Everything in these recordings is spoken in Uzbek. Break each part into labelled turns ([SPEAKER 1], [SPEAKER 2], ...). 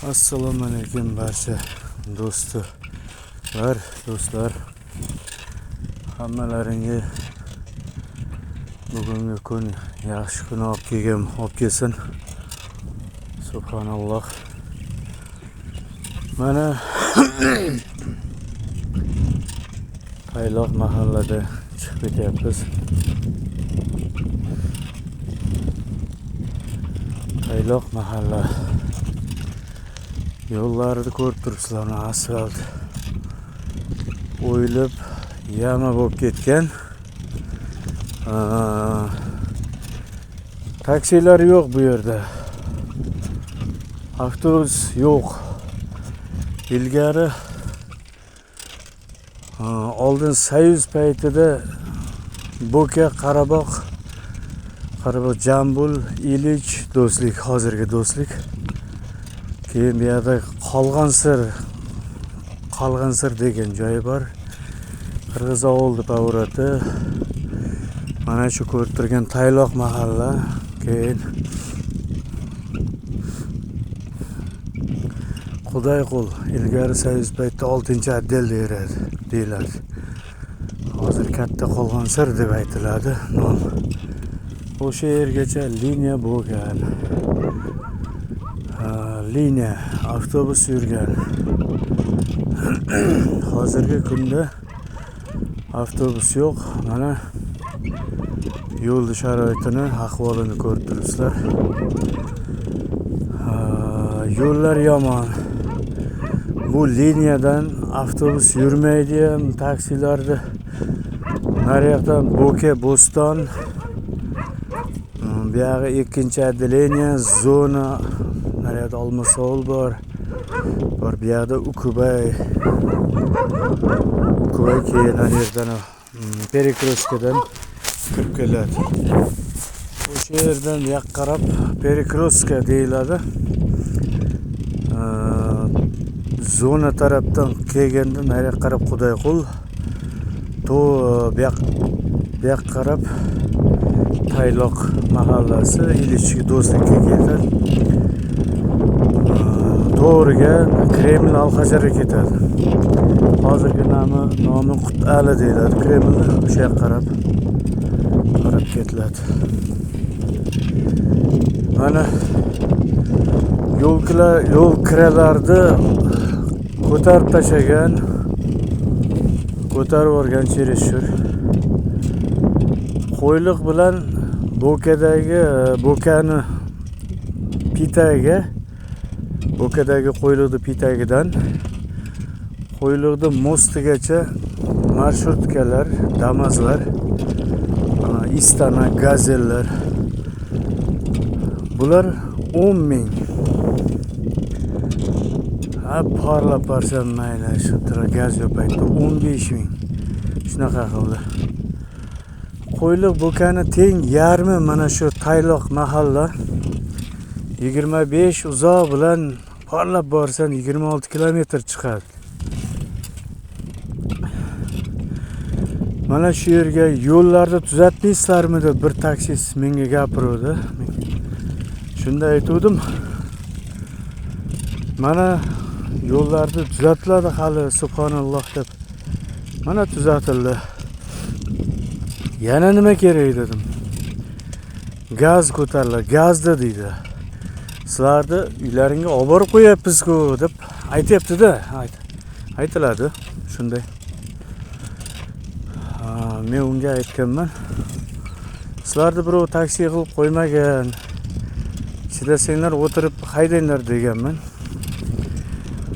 [SPEAKER 1] Assalomu alaykum barcha do'stlar, do'stlar. Hammalaringga bugungi kun yaxshi kun olib kelsin. Subhanalloh. Mana Tayloq mahallada chiqib ketyapmiz. Tayloq mahalla yo'llarini ko'rib turibsizlar, asfalt o'yilib yama bo'lib ketgan. Taksilar yo'q bu yerda. Avtobus yo'q. Ilgari oldin Soyuz paytida Bo'ka, Qarabog', Jambul, Ilich, Do'stlik, hozirgi Do'stlik. Keyin bu yerda Qolg'ansir degan joyi bor. Qirg'iz ovul pavrati. Mana shu ko'rib turgan Tayloq mahalla. Keyin Xudoyqul, ilgari Soyuz paytida 6-отдел deyiladi. Hozir katta Qolg'ansir deb aytiladi nom. O'sha yergacha liniya bo'lgan. Liniya avtobus yurgan. Hozirgi kunda avtobus yo'q. Mana yo'l sharoitini, ahvolini ko'rib turibsizlar. Yo'llar yomon. Bu liniyadan avtobus yurmaydi ham, taksilarda nariyoqdan Bo'ka, Bo'ston, bu yog'i 2-отделение, zona, nariyoqda Olmasovul bor. Bor bu yoqda Ukubay. Ukubay keyin ana yerdan Perekrostkadan kirib keladi. O'sha yerdan bu yoqqa qarab Perekrostka deyiladi. Zona tarafdan kelganda nariyoqqa qarab Xudoyqul, to bu yoqqa qarab Tayloq mahallasi, Ilich Do'stlikka ketadi. To'g'riga Kreml Alxajarga ketadi. Hozirgi nomi Qutali deyiladi. Kremlni o'sha yoqqa qarab ketiladi. Mana yo'l kiralarni ko'tarib tashlagan, ko'tarib yuborgan cherishur. Qo'yliq bilan Bo'kadagi Bo'kani pitagiga, Bo'kadagi qo'yliqni pitagidan qo'yliqni mostigacha marshrutkalar, Damazlar, Istana, Gazellar. Bular 10 ming. Ha, parlab borsam mayli, shu gaz yo'q paytda 15 ming. Shunaqa qildi. Qo'yliq Bo'kani teng yarmi mana shu Tayloq mahalla. 25 uzoq bilan parlab borsan 26 kilometr chiqadi. Mana shu yerga yo'llarni tuzatmaysizlarmi deb bir taksist menga gapiruvdi. Shunda aytuvdim. Mana yo'llarni tuzatiladi hali, subhanalloh deb. Mana tuzatildi. Yana nima kerak dedim. Gaz ko'tariladi, gazda deydi. Sizlarni uylaringga olib borib qo'yapmiz-ku deb aytyapti-da. Aytiladi shunday. Men unga aytganman. Sizlarni birov taksi qilib qo'ymagan. Chidasanglar o'tirib haydanglar deganman.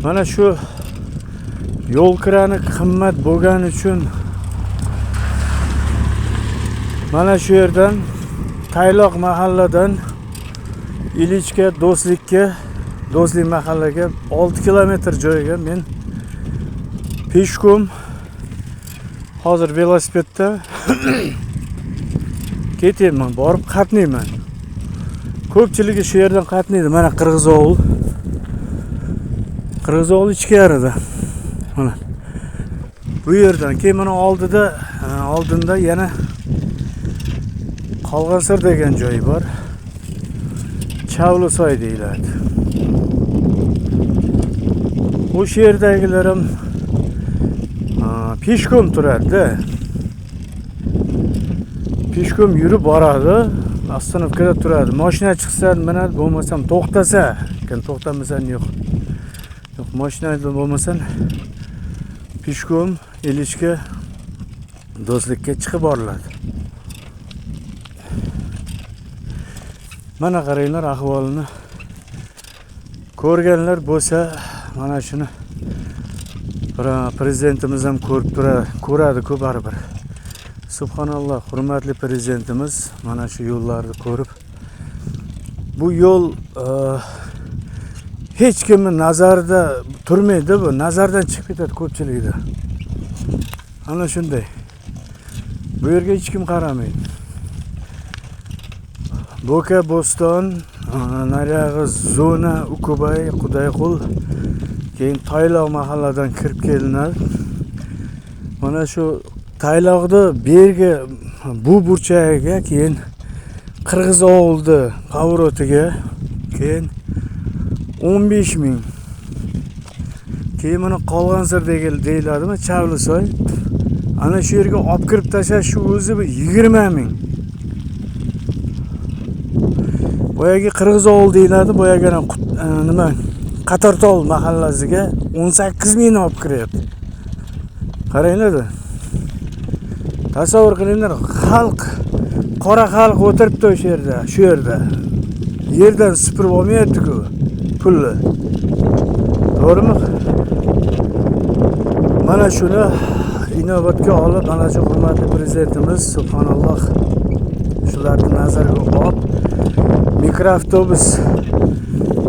[SPEAKER 1] Mana shu yo'l kirani qimmat bo'lgani uchun mana shu yerdan Tayloq mahalladan Ilichga, Do'stlikka, Do'stlik mahallaga 6 kilometr joyga men peshkom hozir velosipedda ketyapman, borib qatnayman. Ko'pchiligi shu yerdan qatnaydi. Mana Qirg'iz ovul. Qirg'iz ovul ichkarida. Mana bu yerdan keyin mana oldinda yana Qolg'ansir degan joy bor. Chavlisoy deyiladi. O'sha yerdagilar ham пешком turadi-da. Пешком yurib boradi, остановка da turadi. Mashina chiqsa minadi, bo'lmasam to'xtasa, lekin to'xtamasa yo'q. Yo'q, mashina bo'lmasa пешком Ilichga, Do'stlikka chiqib boriladi. Mana qaranglar ahvolini. Ko'rganlar bo'lsa, mana shuni prezidentimiz ham ko'rib turadi, ko'radi-ku baribir. Subhanalloh, hurmatli prezidentimiz mana shu yo'llarni ko'rib, bu yo'l hech kimning nazarida turmaydi, bu nazardan chiqib ketadi ko'pchilikda. Ana shunday. Bu yerga hech kim qaramaydi. Bo'ka Bo'ston, nariyog'i zona Ukubay, Qudayqul, keyin Tayloq mahalladan kirib kelinadi. Mana shu Tayloqni bergi bu burchagiga, keyin Qirg'iz ovulni povorotiga, keyin 15 ming. Keyin mana Qolg'ansir deyiladimi, Chavlisoy. Ana shu yerga olib kirib tashlash shu o'zi bir 20 ming. Boyagi Qirg'iz ovul deyiladi, boyagi ana nima Qatortol mahallasiga 18 mingni olib kiryapti. Qaranglar-da. Tasavvur qilinglar, xalq, qora xalq o'tiribdi o'sha yerda, shu yerda. Yerdan supurib olmayapti-ku pulni. To'g'rimi? Mana shuni inobatga olib, mana shu hurmatli prezidentimiz subhanalloh shularni nazarga olib, mikroavtobus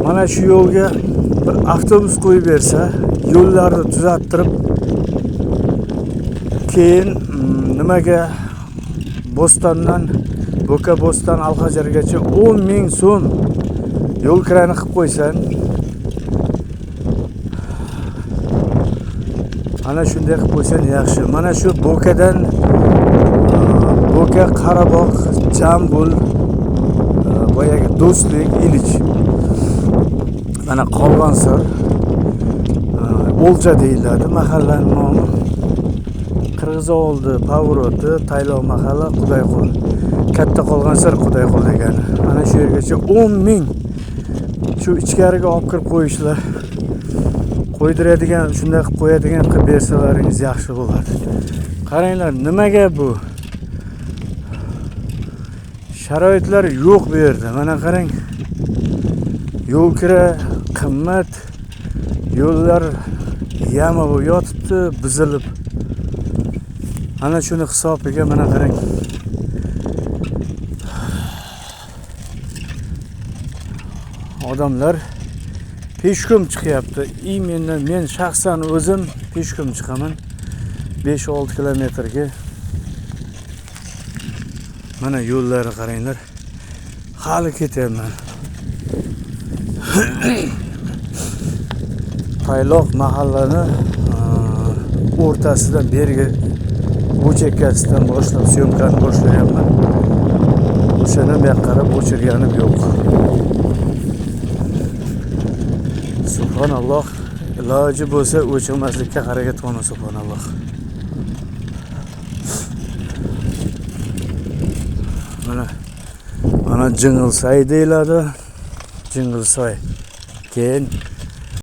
[SPEAKER 1] mana shu yo'lga bir avtobus qo'yib bersa, yo'llarni tuzattirib, keyin nimaga Bo'stondan Bo'ka Bo'ston Alhajargacha 10 ming so'm yo'l kirani qilib qo'ysan. Ana shunday qilib qo'ysan yaxshi. Mana shu Bo'kadan Bo'ka, Qarabog', Jambul, boyagi Do'stlik, Ilich. Mana Qolg'ansir, O'lja deyiladi mahallaning nomi. Qirg'iz ovulni povoroti, Tayloq mahalla, Qudayqul. Katta Qolg'ansir Qudayqul degani. Mana shu yergacha 10 ming shu ichkariga olib kirib qo'yishlar, qo'ydiradigan, shunday qilib qo'yadigan qilib bersalaringiz yaxshi bo'ladi. Qaranglar, nimaga bu? Sharoitlar yo'q bu yerda. Mana qarang. Yo'l kira qimmat, yo'llar yama bo'lib yotibdi, buzilib. Ana shuni hisobiga mana qarang. Odamlar peshkom chiqyapti. Именно men shaxsan o'zim peshkom chiqaman. 5-6 kilometrga. Mana yo'llarni qaranglar. Hali ketyapman. Tayloq mahallani o'rtasidan bergi bu chekkasidan boshlab syomkani boshlayapman. O'shandan bu yoqqa qarab o'chirganim yo'q. Subhanalloh, iloji bo'lsa o'chirmaslikka harakat qilaman, subhanalloh. Mana Jing'ilsoy deyiladi. Jing'ilsoy. Keyin